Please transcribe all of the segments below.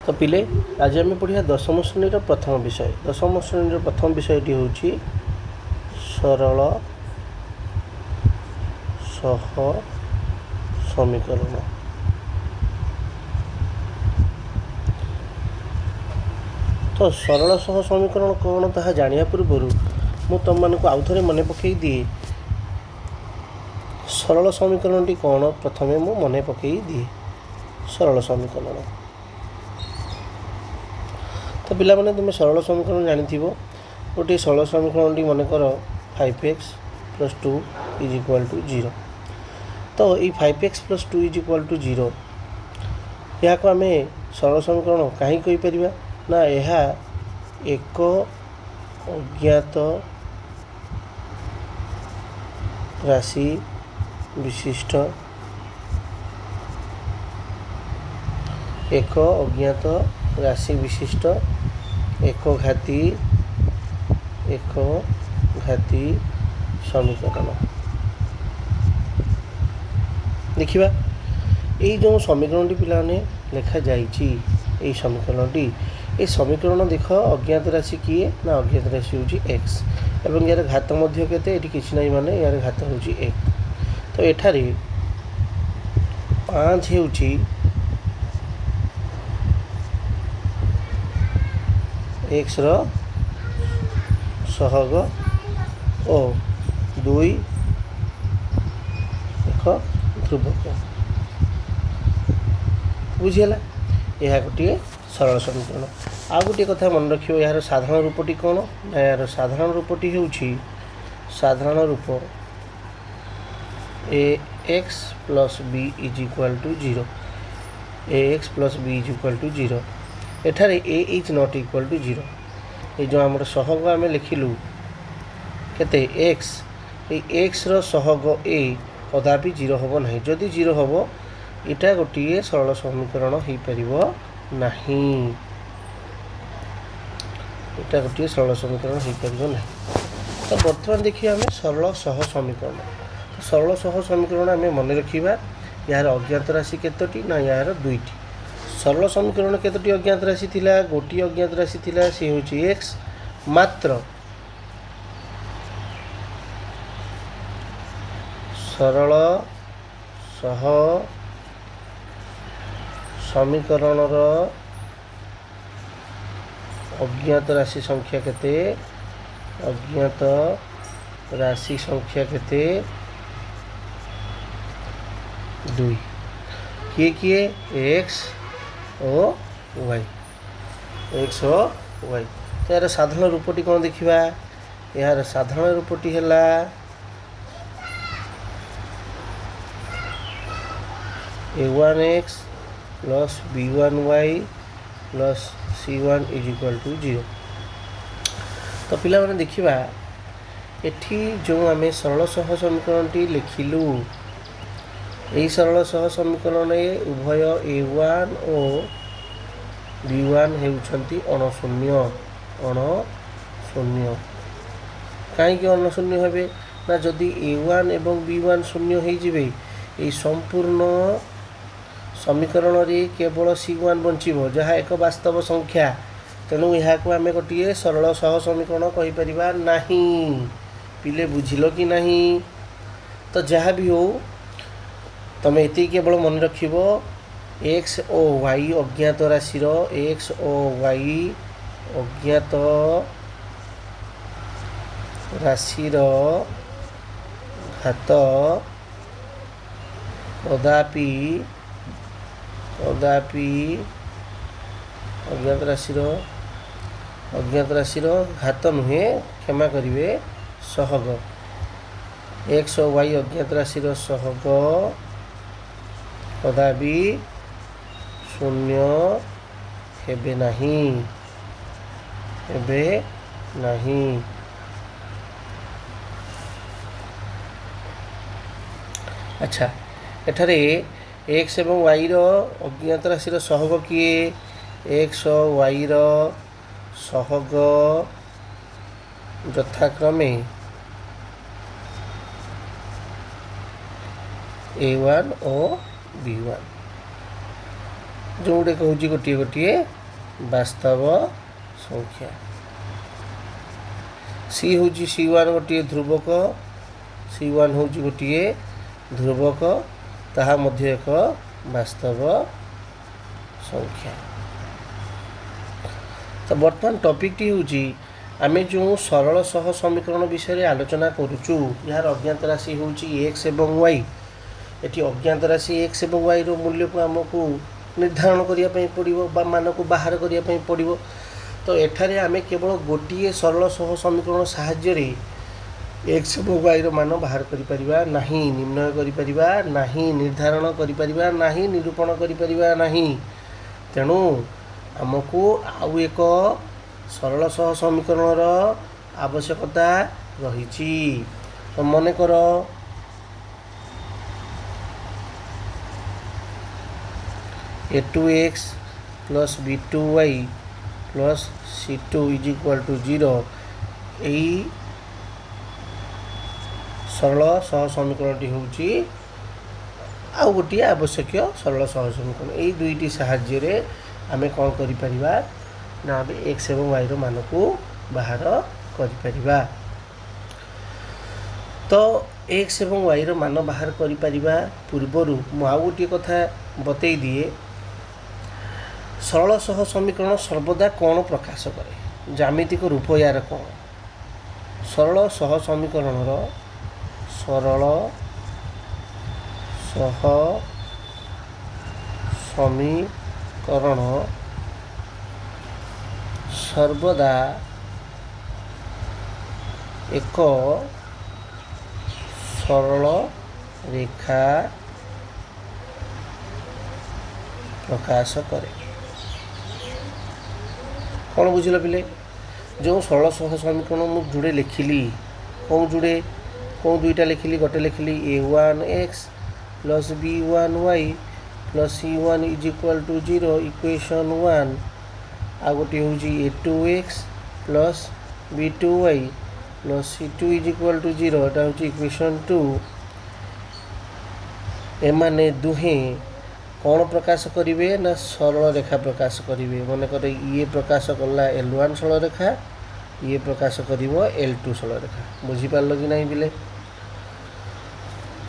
ତ ପିଲେ, ଆଜି ଆମେ ପଢ଼ିବା ଦଶମ ଶ୍ରେଣୀର ପ୍ରଥମ ବିଷୟ। ଦଶମ ଶ୍ରେଣୀର ପ୍ରଥମ ବିଷୟଟି ହେଉଛି ସରଳ ସହ ସମୀକରଣ। ତ ସରଳ ସହ ସମୀକରଣ କ'ଣ ତାହା ଜାଣିବା ପୂର୍ବରୁ ମୁଁ ତୁମମାନଙ୍କୁ ଆଉ ଥରେ ମନେ ପକାଇ ଦିଏ, ସରଳ ସମୀକରଣଟି କ'ଣ। ପ୍ରଥମେ ମୁଁ ମନେ ପକାଇ ଦିଏ ସରଳ ସମୀକରଣ। ତ ପିଲାମାନେ, ତୁମେ ସରଳ ସମୀକରଣ ଜାଣିଥିବ। ଗୋଟିଏ ସରଳ ସମୀକରଣଟି ମନେକର 5x plus 2 is equal to 0। ତ ଏଇ 5x plus 2 is equal to 0, ଏହାକୁ ଆମେ ସରଳ ସମୀକରଣ କାହିଁକି କହିପାରିବା ନା ଏହା ଏକ ଅଜ୍ଞାତ ରାଶି ବିଶିଷ୍ଟ, ଏକ ଅଜ୍ଞାତ ରାଶି ବିଶିଷ୍ଟ ଏକ ଘାତି ସମୀକରଣ। ଦେଖିବା, ଏଇ ଯେଉଁ ସମୀକରଣଟି ପିଲାମାନେ ଲେଖାଯାଇଛି, ଏଇ ସମୀକରଣଟି, ଏଇ ସମୀକରଣ ଦେଖ, ଅଜ୍ଞାତ ରାଶି କିଏ ନା ଅଜ୍ଞାତ ରାଶି ହେଉଛି ଏକ୍ସ ଏବଂ ଏହାର ଘାତ ମଧ୍ୟ କେତେ? ଏଠି କିଛି ନାହିଁ, ମାନେ ଏହାର ଘାତ ହେଉଛି 1। ତ ଏଠାରେ 5 ହେଉଛି ଏକ୍ସର ସହଗ ଓ 2 ଏକ ଧ୍ରୁବକ। ବୁଝିହେଲା? ଏହା ଗୋଟିଏ ସରଳ ସମୀକରଣ। ଆଉ ଗୋଟିଏ କଥା ମନେ ରଖିବ, ଏହାର ସାଧାରଣ ରୂପଟି କ'ଣ ନା ଏହାର ସାଧାରଣ ରୂପଟି ହେଉଛି, ସାଧାରଣ ରୂପ ax plus b is equal to 0, ax plus b is equal to 0। ଏଠାରେ a is not equal to 0। ଏଇ ଯେଉଁ ଆମର ସହଗ ଆମେ ଲେଖିଲୁ କେତେ? ଏକ୍ସ। ଏଇ ଏକ୍ସର ସହଗ ଏ କଦାପି ଜିରୋ ହେବ ନାହିଁ। ଯଦି ଜିରୋ ହେବ, ଏଇଟା ଗୋଟିଏ ସରଳ ସମୀକରଣ ହେଇପାରିବ ନାହିଁ। ଏଇଟା ଗୋଟିଏ ସରଳ ସମୀକରଣ ହେଇପାରିବ ନାହିଁ। ତ ବର୍ତ୍ତମାନ ଦେଖିବା ଆମେ ସରଳ ସହ ସମୀକରଣ। ତ ସରଳ ସହ ସମୀକରଣ ଆମେ ମନେ ରଖିବା, ଏହାର ଅଜ୍ଞାତ ରାଶି କେତୋଟି ନା ଏହାର ଦୁଇଟି। ସରଳ ସମୀକରଣ କେତୋଟି ଅଜ୍ଞାତ ରାଶି ଥିଲା? ଗୋଟିଏ ଅଜ୍ଞାତ ରାଶି ଥିଲା, ସେ ହେଉଛି ଏକ୍ସ। ମାତ୍ର ସରଳ ସହ ସମୀକରଣର ଅଜ୍ଞାତ ରାଶି ସଂଖ୍ୟା କେତେ? ଅଜ୍ଞାତ ରାଶି ସଂଖ୍ୟା କେତେ? ଦୁଇ। କିଏ କିଏ? ଏକ୍ସ ଓ ୱାଇ, ଏକ୍ସ ଓ ୱାଇ। ତ ଏହାର ସାଧାରଣ ରୂପଟି କ'ଣ ଦେଖିବା। ଏହାର ସାଧାରଣ ରୂପଟି ହେଲା a1x plus b1y plus c1 is equal to 0। ତ ପିଲାମାନେ, ଦେଖିବା, ଏଠି ଯେଉଁ ଆମେ ସରଳ ସହ ସମୀକରଣଟି ଲେଖିଲୁ, ଏହି ସରଳ ସହ ସମୀକରଣରେ ଉଭୟ ଏ ୱାନ୍ ଓ ବି ୱାନ୍ ହେଉଛନ୍ତି ଅଣଶୂନ୍ୟ। ଅଣଶୂନ୍ୟ କାହିଁକି ଅଣଶୂନ୍ୟ ହେବେ ନା ଯଦି ଏ ୱାନ୍ ଏବଂ ବି ୱାନ୍ ଶୂନ୍ୟ ହେଇଯିବେ, ଏହି ସମ୍ପୂର୍ଣ୍ଣ ସମୀକରଣରେ କେବଳ ସି ୱାନ୍ ବଞ୍ଚିବ, ଯାହା ଏକ ବାସ୍ତବ ସଂଖ୍ୟା। ତେଣୁ ଏହାକୁ ଆମେ ଗୋଟିଏ ସରଳ ସହ ସମୀକରଣ କହିପାରିବା ନାହିଁ। ପିଲେ, ବୁଝିଲ କି ନାହିଁ? ତ ଯାହା ବି ହେଉ, ତମେ ଏତିକି କେବଳ ମନେ ରଖିବ, ଏକ୍ସ ଓ ୱାଇ ଅଜ୍ଞାତ ରାଶିର, ଏକ୍ସ ଓ ୱାଇ ଅଜ୍ଞାତ ରାଶିର ଘାତ କଦାପି ଅଜ୍ଞାତ ରାଶିର ଘାତ ନୁହେଁ, କ୍ଷମା କରିବେ, ସହଗ, ଏକ୍ସ ଓ ୱାଇ ଅଜ୍ଞାତ ରାଶିର ସହଗ କଦାପି ଶୂନ୍ୟ ହେବେ ନାହିଁ, ହେବେ ନାହିଁ। ଆଚ୍ଛା, ଏଠାରେ ଏକ୍ସ ଏବଂ ୱାଇର ଅଜ୍ଞାତ ରାଶିର ସହଗ କିଏ? ଏକ୍ସ ଓ ୱାଇର ସହଗ ଯଥାକ୍ରମେ ଏ ୱାନ୍ ଓ ବି ୱାନ୍, ଯେଉଁଗୁଡ଼ିକ ହେଉଛି ଗୋଟିଏ ଗୋଟିଏ ବାସ୍ତବ ସଂଖ୍ୟା। ସି ହେଉଛି, ସି ୱାନ୍ ଗୋଟିଏ ଧ୍ରୁବକ। ସି ୱାନ୍ ହେଉଛି ଗୋଟିଏ ଧ୍ରୁବକ, ତାହା ମଧ୍ୟ ଏକ ବାସ୍ତବ ସଂଖ୍ୟା। ତ ବର୍ତ୍ତମାନ ଟପିକ୍ଟି ହେଉଛି, ଆମେ ଯେଉଁ ସରଳ ସହ ସମୀକରଣ ବିଷୟରେ ଆଲୋଚନା କରୁଛୁ, ଏହାର ଅଜ୍ଞାତ ରାଶି ହେଉଛି ଏକ୍ସ ଏବଂ ୱାଇ। ଏଠି ଅଜ୍ଞାତ ରାଶି ଏକ୍ସ ଏବଂ ୱାଇର ମୂଲ୍ୟକୁ ଆମକୁ ନିର୍ଦ୍ଧାରଣ କରିବା ପାଇଁ ପଡ଼ିବ ବା ମାନକୁ ବାହାର କରିବା ପାଇଁ ପଡ଼ିବ। ତ ଏଠାରେ ଆମେ କେବଳ ଗୋଟିଏ ସରଳ ସହ ସମୀକରଣ ସାହାଯ୍ୟରେ ଏକ୍ସ ଏବଂ ୱାଇର ମାନ ବାହାର କରିପାରିବା ନାହିଁ, ନିର୍ଣ୍ଣୟ କରିପାରିବା ନାହିଁ, ନିର୍ଦ୍ଧାରଣ କରିପାରିବା ନାହିଁ, ନିରୂପଣ କରିପାରିବା ନାହିଁ। ତେଣୁ ଆମକୁ ଆଉ ଏକ ସରଳ ସହ ସମୀକରଣର ଆବଶ୍ୟକତା ରହିଛି। ତ ମନେକର a two x plus b two y plus c two is equal to zero, ଏଇ ସରଳ ସହ ସମୀକରଣଟି ହେଉଛି ଆଉ ଗୋଟିଏ ଆବଶ୍ୟକୀୟ ସରଳ ସହ ସମୀକରଣ। ଏଇ ଦୁଇଟି ସାହାଯ୍ୟରେ ଆମେ କ'ଣ କରିପାରିବା ନା ଆମେ ଏକ୍ସ ଏବଂ ୱାଇର ମାନକୁ ବାହାର କରିପାରିବା। ତ ଏକ୍ସ ଏବଂ ୱାଇର ମାନ ବାହାର କରିପାରିବା ପୂର୍ବରୁ ମୁଁ ଆଉ ଗୋଟିଏ କଥା ବତେଇ ଦିଏ। ସରଳ ସହ ସମୀକରଣ ସର୍ବଦା କ'ଣ ପ୍ରକାଶ କରେ? ଜ୍ୟାମିତିକ ରୂପ ୟାର କ'ଣ? ସରଳ ସହ ସମୀକରଣର, ସରଳ ସହ ସମୀକରଣ ସର୍ବଦା ଏକ ସରଳ ରେଖା ପ୍ରକାଶ କରେ। କ'ଣ ବୁଝିଲ ପିଲେ? ଯେଉଁ ସରଳ ସହ ସମୀକରଣ ମୁଁ ଯୋଡ଼େ ଲେଖିଲି, କେଉଁ ଯୋଡ଼େ, କେଉଁ ଦୁଇଟା ଲେଖିଲି? ଗୋଟେ ଲେଖିଲି a one x plus b one y plus c one is equal to zero, equation one। ଆଉ ଗୋଟିଏ ହେଉଛି a two x plus b two y plus c two is equal to zero, ଏଇଟା ହେଉଛି ଇକ୍ୱେସନ୍ ଟୁ। ଏମାନେ ଦୁହେଁ କ'ଣ ପ୍ରକାଶ କରିବେ ନା ସରଳ ରେଖା ପ୍ରକାଶ କରିବେ। ମନେକର ଇଏ ପ୍ରକାଶ କଲା ଏଲ୍ ୱାନ୍ ସରଳ ରେଖା, ଇଏ ପ୍ରକାଶ କରିବ ଏଲ୍ ଟୁ ସରଳ ରେଖା। ବୁଝିପାରିଲ କି ନାହିଁ ପିଲେ?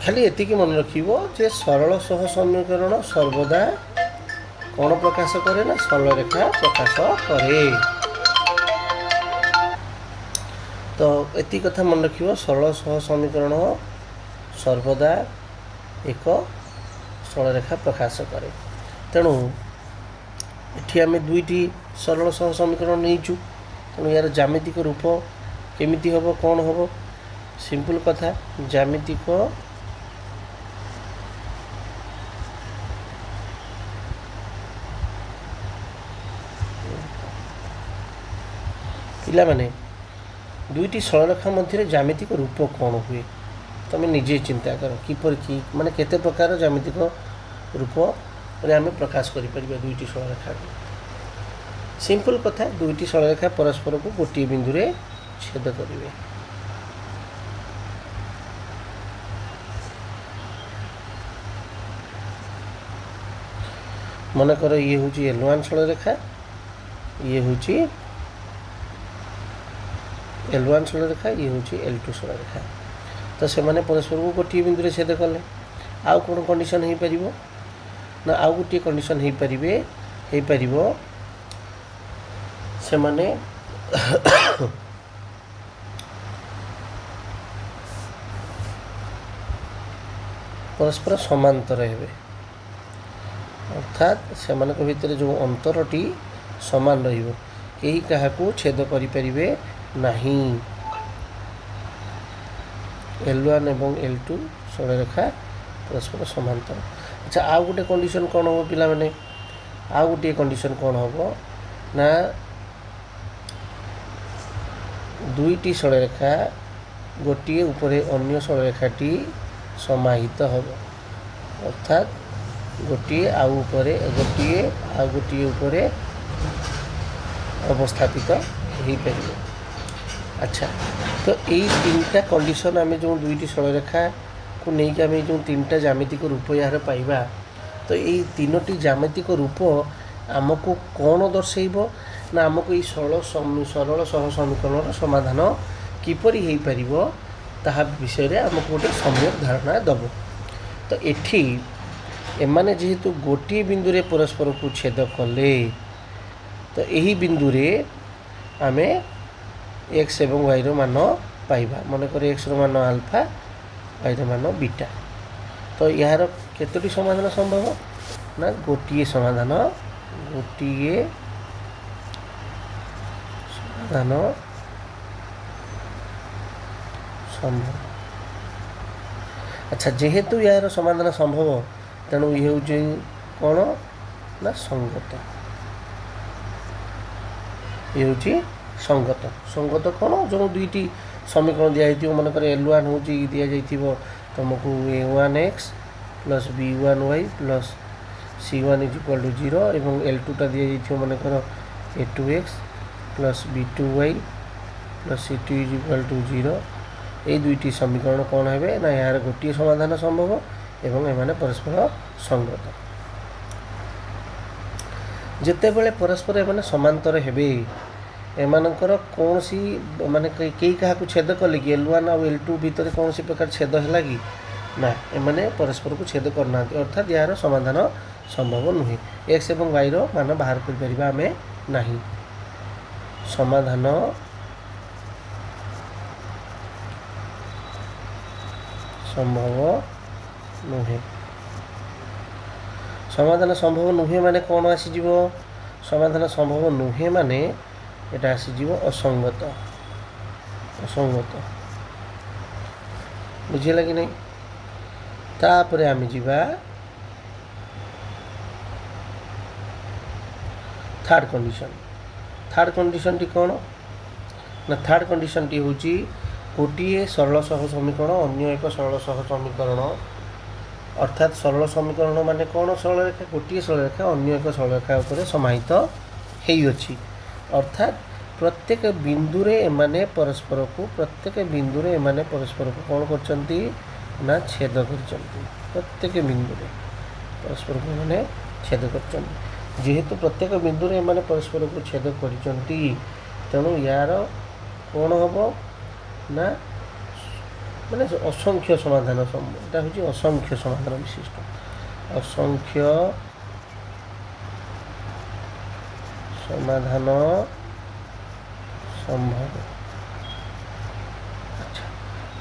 ଖାଲି ଏତିକି ମନେ ରଖିବ ଯେ ସରଳ ସହ ସମୀକରଣ ସର୍ବଦା କ'ଣ ପ୍ରକାଶ କରେ ନା ସରଳ ରେଖା ପ୍ରକାଶ କରେ। ତ ଏତିକି କଥା ମନେ ରଖିବ, ସରଳ ସହ ସମୀକରଣ ସର୍ବଦା ଏକ ସରଳରେଖା ପ୍ରକାଶ କରେ। ତେଣୁ ଏଠି ଆମେ ଦୁଇଟି ସରଳ ସହ ସମୀକରଣ ନେଇଛୁ। ତେଣୁ ଏହାର ଜ୍ୟାମିତିକ ରୂପ କେମିତି ହେବ, କ'ଣ ହେବ? ସିମ୍ପଲ୍ କଥା, ଜ୍ୟାମିତିକ ପିଲାମାନେ, ଦୁଇଟି ସରଳରେଖା ମଧ୍ୟରେ ଜ୍ୟାମିତିକ ରୂପ କ'ଣ ହୁଏ ତୁମେ ନିଜେ ଚିନ୍ତା କର। କିପରି କି ମାନେ କେତେ ପ୍ରକାର ଜ୍ୟାମିତିକ ରୂପରେ ଆମେ ପ୍ରକାଶ କରିପାରିବା ଦୁଇଟି ସରଳରେଖାକୁ? ସିମ୍ପଲ୍ କଥା, ଦୁଇଟି ସରଳରେଖା ପରସ୍ପରକୁ ଗୋଟିଏ ବିନ୍ଦୁରେ ଛେଦ କରିବେ। ମନେକର ଇଏ ହେଉଛି ଏଲ୍ ୱାନ୍ ସରଳରେଖା, ଇଏ ହେଉଛି ଏଲ୍ ୱାନ୍ ସରଳରେଖା, ଇଏ ହେଉଛି ଏଲ୍ ଟୁ ସରଳରେଖା। ତ ସେମାନେ ପରସ୍ପରକୁ ଗୋଟିଏ ବିନ୍ଦୁରେ ଛେଦ କଲେ। ଆଉ କ'ଣ କଣ୍ଡିସନ୍ ହେଇପାରିବ ନା ଆଉ ଗୋଟିଏ କଣ୍ଡିସନ୍ ହେଇପାରିବ, ସେମାନେ ପରସ୍ପର ସମାନ୍ତର ହେବେ, ଅର୍ଥାତ୍ ସେମାନଙ୍କ ଭିତରେ ଯେଉଁ ଅନ୍ତରଟି ସମାନ ରହିବ, କେହି କାହାକୁ ଛେଦ କରିପାରିବେ ନାହିଁ। ଏଲ୍ ୱାନ୍ ଏବଂ ଏଲ୍ ଟୁ ସରଳରେଖା ପରସ୍ପର ସମାନ୍ତର। ଆଚ୍ଛା, ଆଉ ଗୋଟେ କଣ୍ଡିସନ୍ କ'ଣ ହେବ ପିଲାମାନେ? ଆଉ ଗୋଟିଏ କଣ୍ଡିସନ୍ କ'ଣ ହେବ ନା ଦୁଇଟି ସରଳରେଖା ଗୋଟିଏ ଉପରେ ଅନ୍ୟ ସରଳରେଖାଟି ସମାହିତ ହେବ, ଅର୍ଥାତ୍ ଗୋଟିଏ ଆଉ ଉପରେ ଗୋଟିଏ ଆଉ ଗୋଟିଏ ଉପରେ ଅବସ୍ଥାପିତ ହେଇପାରିବ। ଆଚ୍ଛା, ତ ଏଇ ତିନିଟା କଣ୍ଡିସନ୍ ଆମେ ଯେଉଁ ଦୁଇଟି ସରଳରେଖାକୁ ନେଇକି ଆମେ ଯେଉଁ ତିନିଟା ଜ୍ୟାମିତିକ ରୂପ ଏହାର ପାଇବା, ତ ଏଇ ତିନୋଟି ଜ୍ୟାମିତିକ ରୂପ ଆମକୁ କ'ଣ ଦର୍ଶାଇବ ନା ଆମକୁ ଏଇ ସରଳ ସହ ସମୀକରଣର ସମାଧାନ କିପରି ହେଇପାରିବ ତାହା ବିଷୟରେ ଆମକୁ ଗୋଟେ ସମ୍ୟକ ଧାରଣା ଦେବ। ତ ଏଠି ଏମାନେ ଯେହେତୁ ଗୋଟିଏ ବିନ୍ଦୁରେ ପରସ୍ପରକୁ ଛେଦ କଲେ, ତ ଏହି ବିନ୍ଦୁରେ ଆମେ ଏକ୍ସ ଏବଂ ୱାଇର ମାନ ପାଇବା। ମନେକର ଏକ୍ସର ମାନ ଆଲଫା, ୱାଇର ମାନ ବିଟା। ତ ଏହାର କେତୋଟି ସମାଧାନ ସମ୍ଭବ ନା ଗୋଟିଏ ସମାଧାନ, ଗୋଟିଏ ସମାଧାନ ସମ୍ଭବ। ଆଚ୍ଛା, ଯେହେତୁ ଏହାର ସମାଧାନ ସମ୍ଭବ, ତେଣୁ ଇଏ ହେଉଛି କ'ଣ ନା ସଙ୍ଗତ। ଇଏ ହେଉଛି ସଙ୍ଗତ। ସଙ୍ଗତ କ'ଣ? ଯେଉଁ ଦୁଇଟି ସମୀକରଣ ଦିଆହେଇଥିବ, ମନେକର ଏଲ୍ ୱାନ୍ ହେଉଛି ଦିଆଯାଇଥିବ ତୁମକୁ A one X plus B one Y plus C one is equal to zero, ଏବଂ ଏଲ୍ ଟୁଟା ଦିଆଯାଇଥିବ ମନେକର A two X plus B two Y plus C two is equal to zero. ଏଇ ଦୁଇଟି ସମୀକରଣ କ'ଣ ହେବେ ନା ଏହାର ଗୋଟିଏ ସମାଧାନ ସମ୍ଭବ ଏବଂ ଏମାନେ ପରସ୍ପର ସଙ୍ଗତ। ଯେତେବେଳେ ପରସ୍ପର ଏମାନେ ସମାନ୍ତର ହେବେ, ଏମାନଙ୍କର କୌଣସି ମାନେ କେହି କାହାକୁ ଛେଦ କଲେ କି, ଏଲ୍ ୱାନ୍ ଆଉ ଏଲ୍ ଟୁ ଭିତରେ କୌଣସି ପ୍ରକାର ଛେଦ ହେଲା କି ନା, ଏମାନେ ପରସ୍ପରକୁ ଛେଦ କରୁନାହାନ୍ତି, ଅର୍ଥାତ୍ ଏହାର ସମାଧାନ ସମ୍ଭବ ନୁହେଁ। ଏକ୍ସ ଏବଂ ୱାଇର ମାନ ବାହାର କରିପାରିବା ଆମେ ନାହିଁ। ସମାଧାନ ସମ୍ଭବ ନୁହେଁ। ସମାଧାନ ସମ୍ଭବ ନୁହେଁ ମାନେ କ'ଣ ଆସିଯିବ? ସମାଧାନ ସମ୍ଭବ ନୁହେଁ ମାନେ ଏଟା ଆସିଯିବ ଅସଙ୍ଗତ। ଅସଙ୍ଗତ ବୁଝିହେଲା କି ନାହିଁ? ତାପରେ ଆମେ ଯିବା ଥାର୍ଡ଼ କଣ୍ଡିସନ୍। ଥାର୍ଡ଼ କଣ୍ଡିସନ୍ଟି କ'ଣ ନା, ଥାର୍ଡ଼ କଣ୍ଡିସନ୍ଟି ହେଉଛି ଗୋଟିଏ ସରଳ ସହ ସମୀକରଣ ଅନ୍ୟ ଏକ ସରଳ ସହ ସମୀକରଣ, ଅର୍ଥାତ୍ ସରଳ ସମୀକରଣ ମାନେ କ'ଣ? ସରଳରେଖା, ଗୋଟିଏ ସରଳରେଖା ଅନ୍ୟ ଏକ ସରଳରେଖା ଉପରେ ସମାହିତ ହେଇଅଛି, ଅର୍ଥାତ୍ ପ୍ରତ୍ୟେକ ବିନ୍ଦୁରେ ଏମାନେ ପରସ୍ପରକୁ, ପ୍ରତ୍ୟେକ ବିନ୍ଦୁରେ ଏମାନେ ପରସ୍ପରକୁ କ'ଣ କରିଛନ୍ତି ନା ଛେଦ କରିଛନ୍ତି। ପ୍ରତ୍ୟେକ ବିନ୍ଦୁରେ ପରସ୍ପରକୁ ଏମାନେ ଛେଦ କରିଛନ୍ତି। ଯେହେତୁ ପ୍ରତ୍ୟେକ ବିନ୍ଦୁରେ ଏମାନେ ପରସ୍ପରକୁ ଛେଦ କରିଛନ୍ତି, ତେଣୁ ୟାର କ'ଣ ହେବ ନା ମାନେ ଅସଂଖ୍ୟ ସମାଧାନ, ଏଇଟା ହେଉଛି ଅସଂଖ୍ୟ ସମାଧାନ ବିଶିଷ୍ଟ, ଅସଂଖ୍ୟ ସମାଧାନ ସମ୍ଭବ। ଆଚ୍ଛା,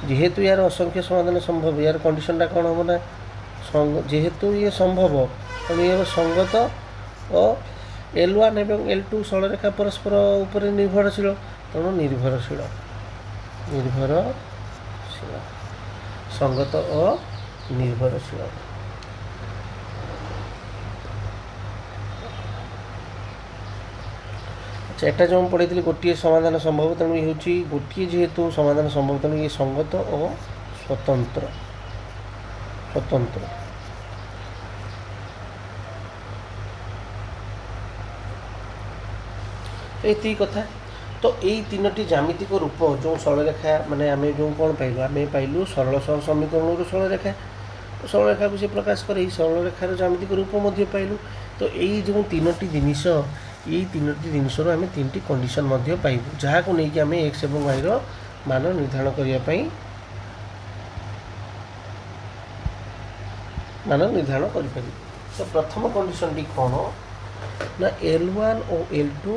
ଯେହେତୁ ୟାର ଅସଂଖ୍ୟ ସମାଧାନ ସମ୍ଭବ, ୟାର କଣ୍ଡିସନଟା କ'ଣ ହେବ ନା ଯେହେତୁ ଇଏ ସମ୍ଭବ, ତେଣୁ ଇଏ ସଙ୍ଗତ ଓ ଏଲ୍ ୱାନ୍ ଏବଂ ଏଲ୍ ଟୁ ସରଳରେଖା ପରସ୍ପର ଉପରେ ନିର୍ଭରଶୀଳ, ତେଣୁ ନିର୍ଭରଶୀଳ, ନିର୍ଭରଶୀଳ, ସଙ୍ଗତ ଓ ନିର୍ଭରଶୀଳ। ଆଚ୍ଛା, ଏଟା ଯେଉଁ ମୁଁ ପଢ଼େଇଥିଲି ଗୋଟିଏ ସମାଧାନ ସମ୍ଭବ, ତେଣୁ ଇଏ ହେଉଛି ଗୋଟିଏ ଯେହେତୁ ସମାଧାନ ସମ୍ଭବ, ତେଣୁ ଇଏ ସଙ୍ଗତ ଓ ସ୍ୱତନ୍ତ୍ର, ସ୍ୱତନ୍ତ୍ର। ଏତିକି କଥା। ତ ଏଇ ତିନୋଟି ଜ୍ୟାମିତିକ ରୂପ ଯେଉଁ ସରଳରେଖା, ମାନେ ଆମେ ଯେଉଁ କ'ଣ ପାଇଲୁ, ଆମେ ପାଇଲୁ ସରଳ ସହ ସମୀକରଣରୁ ସରଳରେଖା, ସରଳରେଖାକୁ ସେ ପ୍ରକାଶ କରେ, ଏଇ ସରଳରେଖାର ଜ୍ୟାମିତିକ ରୂପ ମଧ୍ୟ ପାଇଲୁ। ତ ଏଇ ଯେଉଁ ତିନୋଟି ଜିନିଷ, ଏଇ ତିନୋଟି ଜିନିଷରୁ ଆମେ ତିନିଟି କଣ୍ଡିସନ୍ ମଧ୍ୟ ପାଇବୁ, ଯାହାକୁ ନେଇକି ଆମେ ଏକ୍ସ ଏବଂ ୱାଇର ମାନ ନିର୍ଦ୍ଧାରଣ କରିବା ପାଇଁ ମାନ ନିର୍ଦ୍ଧାରଣ କରିପାରିବୁ। ତ ପ୍ରଥମ କଣ୍ଡିସନ୍ଟି କ'ଣ ନା ଏଲ୍ ୱାନ୍ ଓ ଏଲ୍ ଟୁ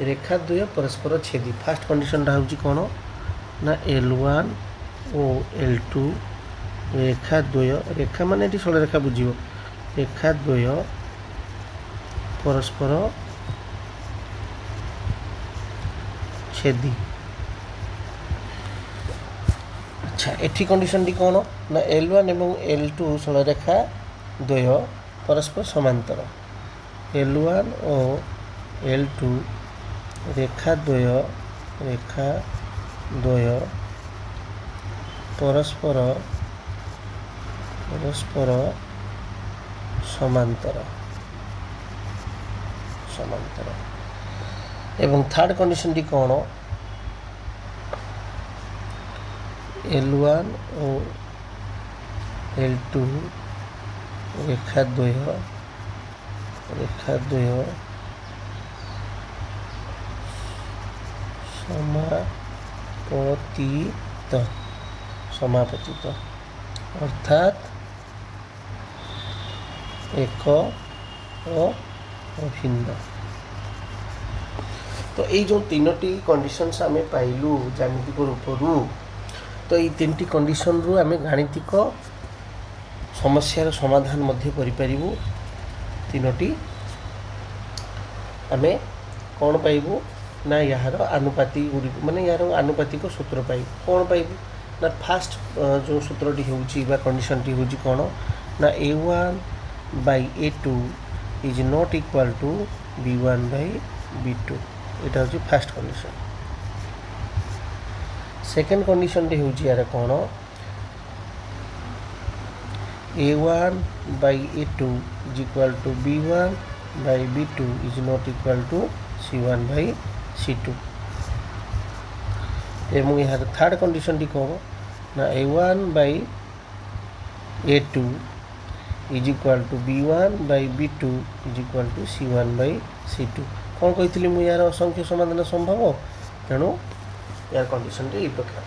ରେଖା ଦ୍ୱୟ ପରସ୍ପର ଛେଦି। ଫାର୍ଷ୍ଟ କଣ୍ଡିସନଟା ହେଉଛି କ'ଣ ନା ଏଲ୍ ୱାନ୍ ଓ ଏଲ୍ ଟୁ ରେଖା ଦ୍ୱୟ, ରେଖା ମାନେ ଏଠି ସରଳରେଖା ବୁଝିବ, ରେଖା ଦ୍ୱୟ ପରସ୍ପର ଛେଦି। ଆଚ୍ଛା, ଏଠି କଣ୍ଡିସନଟି କ'ଣ ନା ଏଲ୍ ୱାନ୍ ଏବଂ ଏଲ୍ ଟୁ ସରଳରେଖା ଦ୍ୱୟ ପରସ୍ପର ସମାନ୍ତର। ଏଲ୍ ୱାନ୍ ଓ ଏଲ୍ ଟୁ ରେଖା ଦ୍ୱୟ, ରେଖା ଦ୍ୱୟ ପରସ୍ପର, ପରସ୍ପର ସମାନ୍ତର, ସମାନ୍ତର। ଏବଂ ଥାର୍ଡ଼ କଣ୍ଡିସନଟି କ'ଣ? ଏଲ୍ ୱାନ୍ ଓ ଏଲ୍ ଟୁ ରେଖା ଦ୍ୱୟ ରେଖାଦ୍ୱୟ ସମାପତିତ, ସମାପତିତ ଅର୍ଥାତ୍ ଏକ ଓ ଅଭିନ୍ନ। ତ ଏଇ ଯେଉଁ ତିନୋଟି କଣ୍ଡିସନ୍ସ ଆମେ ପାଇଲୁ ଜ୍ୟାମିତିକ ରୂପରୁ, ତ ଏଇ ତିନିଟି କଣ୍ଡିସନରୁ ଆମେ ଗାଣିତିକ ସମସ୍ୟାର ସମାଧାନ ମଧ୍ୟ କରିପାରିବୁ। ତିନୋଟି ଆମେ କ'ଣ ପାଇବୁ ନା ଏହାର ଆନୁପାତିକ ଗୁଡ଼ିକୁ, ମାନେ ଏହାର ଆନୁପାତିକ ସୂତ୍ର ପାଇବୁ। କ'ଣ ପାଇବୁ ନା ଫାଷ୍ଟ ଯେଉଁ ସୂତ୍ରଟି ହେଉଛି ବା କଣ୍ଡିସନଟି ହେଉଛି କ'ଣ ନା a1 by a2 is not equal to b1 by b2। ଏଇଟା ହେଉଛି ଫାଷ୍ଟ କଣ୍ଡିସନ୍। ସେକେଣ୍ଡ କଣ୍ଡିସନଟି ହେଉଛି ଏହାର କ'ଣ? A1 by a2 is equal to b1 by b2 is not equal to c1 by c2। ଏବଂ ଏହାର ଥାର୍ଡ଼ କଣ୍ଡିସନଟି କ'ଣ ନା a1 by a2 is equal to b1 by b2 is equal to c1 by c2। କ'ଣ କହିଥିଲି ମୁଁ? ଏହାର ଅସଂଖ୍ୟ ସମାଧାନ ସମ୍ଭବ। ତେଣୁ ଏହାର କଣ୍ଡିସନଟି ଏଇ ପ୍ରକାର।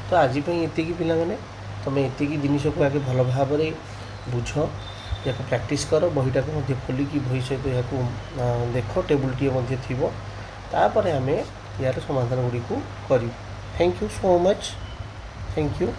ତ ଆଜି ପାଇଁ ଏତିକି ପିଲାମାନେ। ତୁମେ ଏତିକି ଜିନିଷକୁ ଆଗେ ଭଲ ଭାବରେ ବୁଝ, ଏହାକୁ ପ୍ରାକ୍ଟିସ୍ କର, ବହିଟାକୁ ମଧ୍ୟ ଖୋଲିକି ବହି ସହିତ ଏହାକୁ ଦେଖ, ଟେବୁଲଟିଏ ମଧ୍ୟ ଥିବ। ତାପରେ ଆମେ ଏହାର ସମାଧାନ ଗୁଡ଼ିକୁ କରିବୁ। Thank you so much, thank you.